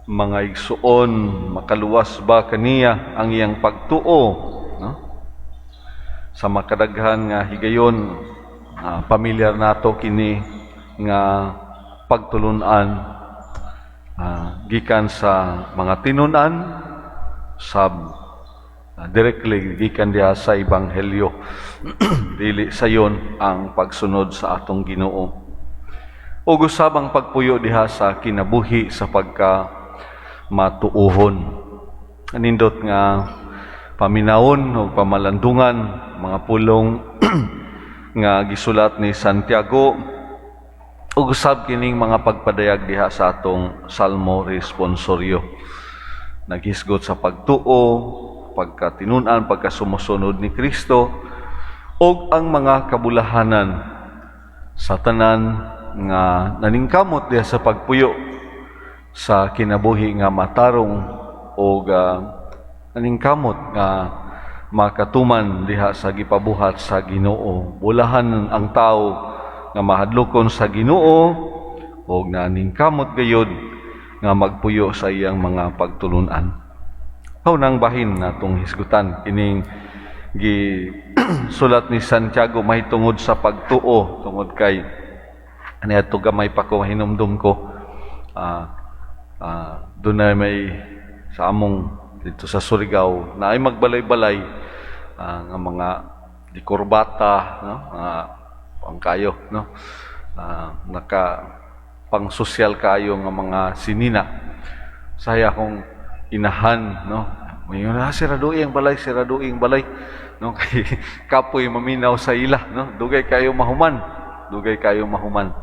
Mga igsuon, makaluwas ba kaniya ang iyang pagtuo, no? Sa makadaghan nga higayon, pamilyar nato kini nga pagtulunan gikan sa mga tinunan sab directly gikan diha sa Ebanghelyo. Dili sayon ang pagsunod sa atong Ginoo ug usab ang pagpuyo diha sa kinabuhi sa pagka matuohon. Anindot nga paminawon o pamalandungan mga pulong nga gisulat ni Santiago ug usab kining mga pagpadayag diha sa atong Salmo responsoryo. Naghisgot sa pagtuo, pagkatinun-an, pagkasumusunod ni Kristo ug ang mga kabulahanan sa tanan nga naningkamot diha sa pagpuyo sa kinabuhi nga matarong o naningkamot nga makatuman diha sa gipabuhat sa Ginoo. Bulahan ang tao nga mahadlokon sa Ginoo ug naningkamot gayud nga magpuyo sa iyang mga pagtulunan. Nang bahin natong hisgutan kining gi sulat ni Santiago mahitungod sa pagtuo, tungod kay ani adto gamay pa ko, hinumdum ko doon na may sa among dito sa Surigao na ay magbalay-balay nga mga di kurbata, no, mga pangkayo, no, naka pang sosyal kayo nga mga sinina. Saya akong inahan, no, mayon na siraduhi ang balay, siraduhi ang balay, no, kay kapoy maminaw sa ila, no, dugay kayo mahuman, dugay kayo mahuman.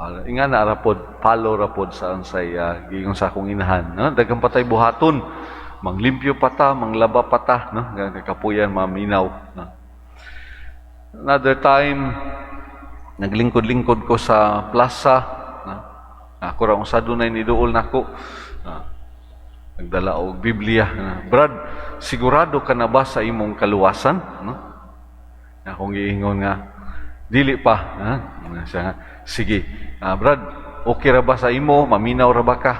Inga na ra pod, follow ra pod sa unsay giingon sa akong inahan, no? Daghan pa tay buhaton, manglimpyo pa ta, manglaba pa ta, no, kapuyan maminaw, no? Another time, naglingkod-lingkod ko sa plaza, no? Ako ra unsa dunay niduol nako, no? Nagdala og Biblia, no? "Brad, sigurado ka na ba sa imong kaluwasan?" no? Akong giingon nga dili pa, ha? Siya nga, "Sige, Brad, okay ra ba sa imo, maminaw ra ba ka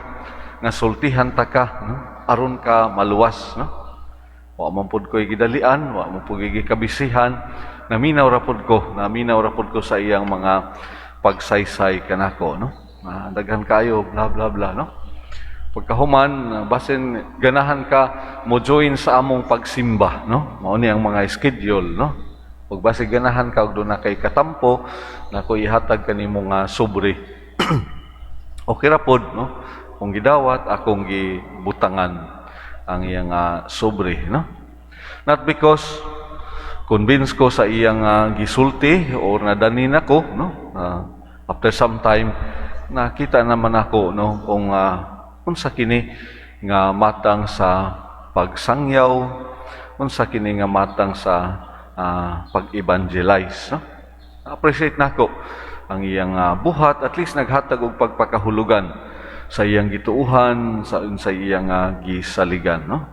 nga sultihan ta ka, no, aron ka maluwas?" No, wa man pud ko'y gidalian, wa man pud gikabisihan, naminaw ra pud ko, naminaw ra pud ko sa iyang mga pagsaysay kanako, no? Daghan kayo, bla bla bla, no? Pagkahuman, basin ganahan ka mo join sa among pagsimba, no? Mao ni ang mga schedule, no? Ug basi ganahan ka og duna kay katampo, nako ihatag kanimo nga sobre. Okay ra pod, no? Kung gidawat, akong gibutangan ang iyang sobre, no? Not because convince ko sa iyang gisulti or nadani nako, no? After some time, nakita naman ako, no, kung unsa kini nga matang sa pagsangyaw, unsa kini nga matang sa pag-evangelize, no? Appreciate nako ang iyang buhat, at least naghatag og pagpakahulugan sa iyang gituuhan, sa iyang gisaligan, no?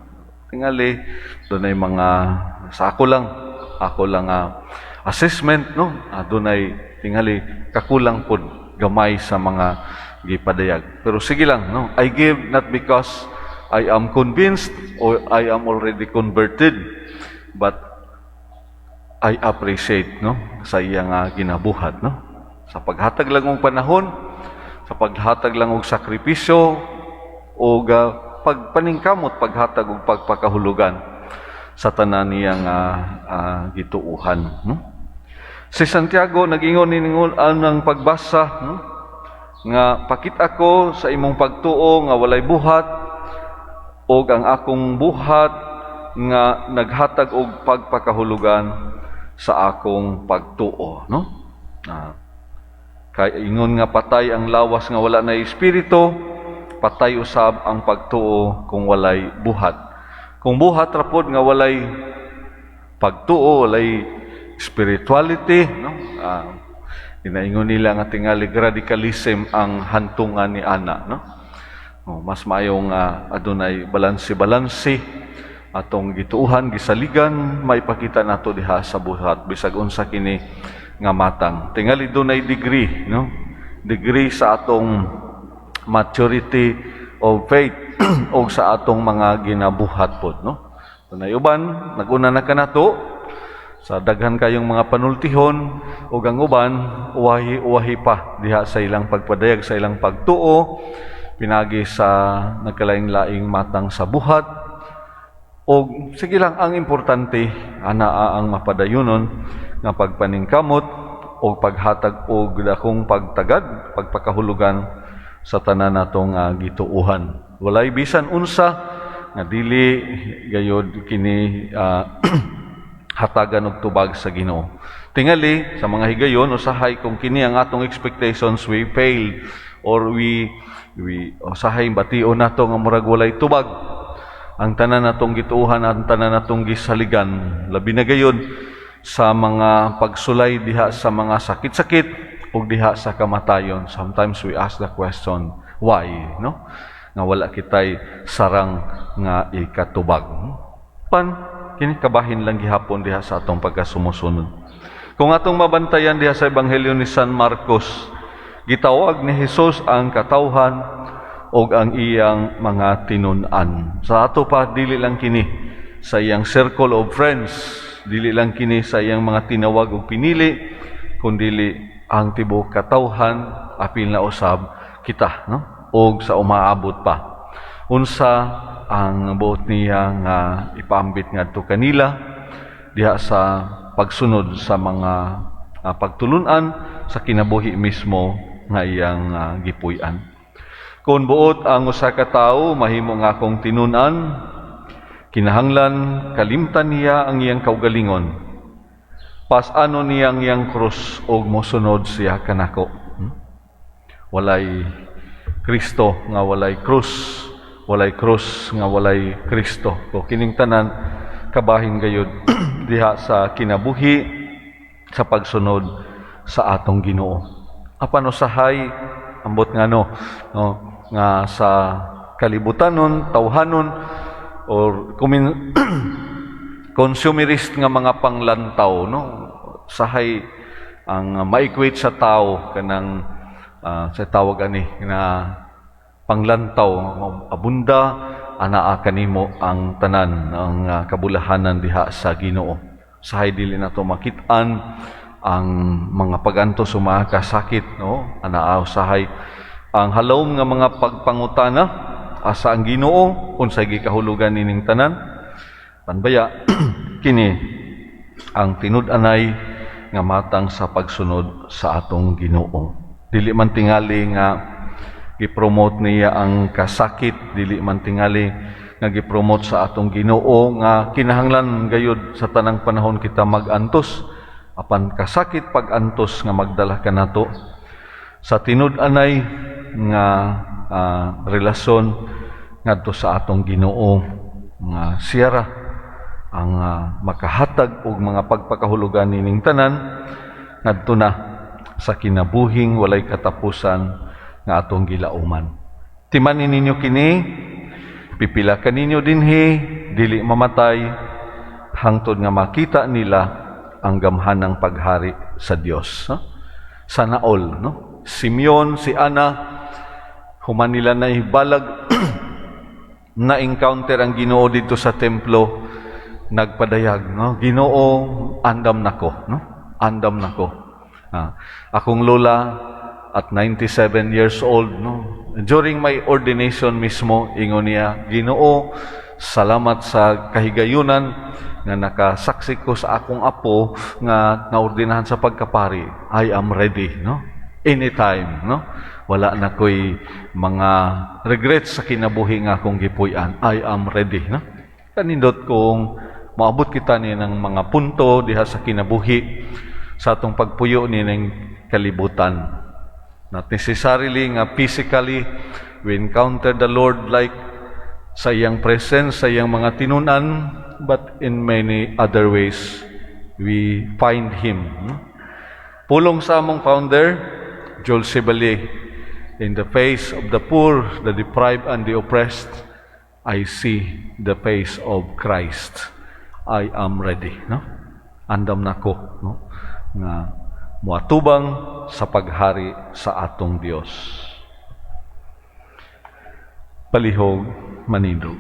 Tingali dunay mga, sa ako lang assessment, no, dunay tingali kakulang pod gamay sa mga gipadayag. Pero sige lang, no? I give not because I am convinced or I am already converted, but I appreciate, no, sa iyang ginabuhat, no, sa paghatag lang og panahon, sa paghatag lang og sakripisyo o pagpaningkamot paghatag og pagpakahulugan sa tanan niyang gituuhan, no? Si Santiago nagingon niningon ang pagbasa, no, nga pakita ko sa imong pagtuo nga walay buhat og ang akong buhat nga naghatag og pagpakahulugan sa akong pagtuo, no? Kay ingon nga patay ang lawas nga wala na espiritu, patay usab ang pagtuo kung walay buhat. Kung buhat ra pod nga walay pagtuo, walay spirituality, no, ginaingon nila nga tingali radicalism ang hantungan ni ana, no? Oh, mas maayo nga adunay balanse-balanse atong gituuhan, gisaligan, maipakita nato diha sa buhat bisag unsa kini nga matang. Tingali dunay degree, no, degree sa atong Maturity of faith o sa atong mga ginabuhat pod, no? Dunay uban naguna na kanato sa daghan kayong mga panultihon, ug ang uban uwahi-uwahi pa diha sa ilang pagpadayag sa ilang pagtuo pinagi sa nagkalaing-laing matang sa buhat. Og sige lang, ang importante anaa ang mapadayonon nga pagpaningkamot o paghatag og dakong pagtagad, pagpakahulugan sa tanan natong gituohan. Walay bisan unsa nga dili gayod kini hatagan og tubag sa Ginoo. Tingali sa mga higayon, usahay kung kini ang atong expectations, we fail or we usahay bation nato nga murag walay tubag ang tanan natong gituohan, ang tanan natong gisaligan, labi na gayod sa mga pagsulay diha sa mga sakit-sakit ug diha sa kamatayon. Sometimes we ask the question, why, no, nga wala kitay sarang nga ikatubag? Pan kini kabahin lang gihapon diha sa atong pagkasumusunod. Kung atong mabantayan diha sa Ebanghelyo ni San Marcos, gitawag ni Jesus ang katawhan og ang iyang mga tinun-an. Sa ato pa, dili lang kini sa iyang circle of friends, dili lang kini sa iyang mga tinawag ug pinili, kundili ang tibuok katawhan, apil na usab kita, no? Og sa umaabot pa. Unsa ang buot niya nga ipaambit ngadto kanila diha sa pagsunod sa mga pagtulunan sa kinabuhi mismo nga iyang gipuy-an? "Kung buot ang usa ka tawo mahimo nga akong tinun-an, kinahanglan kalimtan niya ang iyang kaugalingon. Pas-anon niya ang iyang krus ug mosunod siya kanako." Walay Kristo nga walay krus, walay krus nga walay Kristo. So kining tanan kabahin gayud diha sa kinabuhi sa pagsunod sa atong Ginoo. Apan usahay, ambot nga no, nga sa kalibutanon, tawhanon or consumerist nga mga panglantaw, no, sahay ang ma-equate sa tao kanang sa tawag ani nga panglantaw, abunda, anaa kanimo ang tanan ang kabulahanan diha sa Ginoo. Sahay dili nato makit-an ang mga pagantos o mga kasakit, no? Anaa usahay ang halom nga mga pagpangutana, asa ang Ginoo, unsay gikahulugan nining tanan? Panbaya kini ang tinud-anay nga matang sa pagsunod sa atong Ginoo. Dili man tingali nga gipromote niya ang kasakit, dili man tingali nga gipromote sa atong Ginoo nga kinahanglan gayud sa tanang panahon kita magantos, apan kasakit, pag-antos nga magdala kanato sa tinud-anay nga relasyon ngadto sa atong Ginoo nga siya ra ang makahatag og mga pagpakahulugan nining tanan ngadto na sa kinabuhing walay katapusan nga atong gilauman. "Timani ninyo kini, pipila kaninyo dinhi dili mamatay hangtod nga makita nila ang gamhanang paghari sa Dios." Ha? Sana all, no? Simeon, si Ana, human nila na ibalag na encounter ang Ginoo dito sa templo, nagpadayag, no? "Ginoo, andam nako, no? Andam nako." Akong lola at 97 years old, no? During my ordination mismo, ingon niya, "Ginoo, salamat sa kahigayunan nga nakasaksi ko sa akong apo nga naordinahan sa pagkapari. I am ready, no? Anytime, no? Wala na ko'y mga regrets sa kinabuhi nga akong gipuy-an. I am ready, no?" Kanindot kung maabot kita ni ng mga punto diha sa kinabuhi sa atong pagpuyo ni ng kalibutan. Not necessarily nga physically we encounter the Lord, like sa iyang presence, sa iyang mga tinunan, but in many other ways we find Him, no? Pulong sa among founder, Jules Chevalier, "In the face of the poor, the deprived, and the oppressed, I see the face of Christ. I am ready." No? Andam nako, no? Nga muatubang sa paghari sa atong Dios. Palihog manindog.